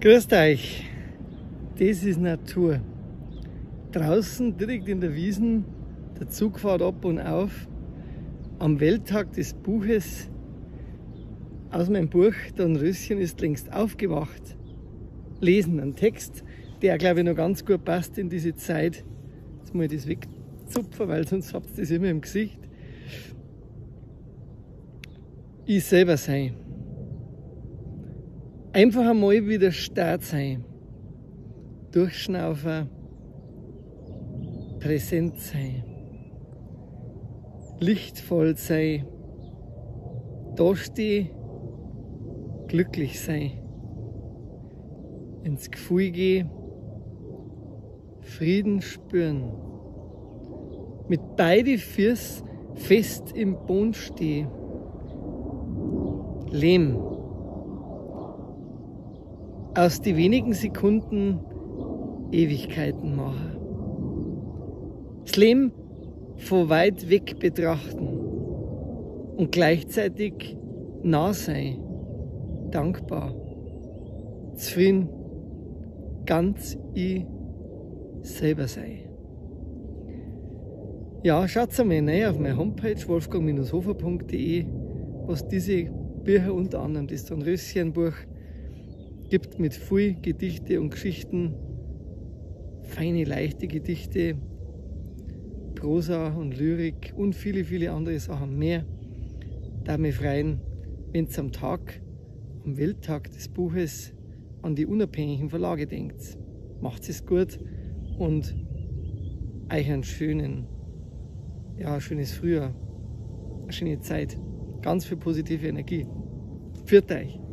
Grüßt euch, das ist Natur. Draußen direkt in der Wiesen, der Zug fährt ab und auf. Am Welttag des Buches aus meinem Buch Dornröschen ist längst aufgewacht. Lesen einen Text, der, glaube ich, noch ganz gut passt in diese Zeit. Jetzt muss ich das wegzupfen, weil sonst habt ihr das immer im Gesicht. Ich selber sein. Einfach einmal wieder Start sein. Durchschnaufen. Präsent sein. Lichtvoll sein. Dastehen. Glücklich sein. Ins Gefühl gehen. Frieden spüren. Mit beide Füßen fest im Boden stehen. Leben. Aus die wenigen Sekunden Ewigkeiten machen. Das Leben von weit weg betrachten und gleichzeitig nah sein, dankbar, zufrieden, ganz ich selber sein. Ja, schaut einmal rein auf meine Homepage wolfgang-hofer.de, was diese Bücher, unter anderem das Dornröschen-Buch, gibt mit viel Gedichte und Geschichten, feine, leichte Gedichte, Prosa und Lyrik und viele, viele andere Sachen mehr. Da mich freuen, wenn's am Tag, am Welttag des Buches an die unabhängigen Verlage denkt. Macht's es gut und euch einen schönen, ja, ein schönes Frühjahr, eine schöne Zeit. Ganz viel positive Energie. Pfiat euch!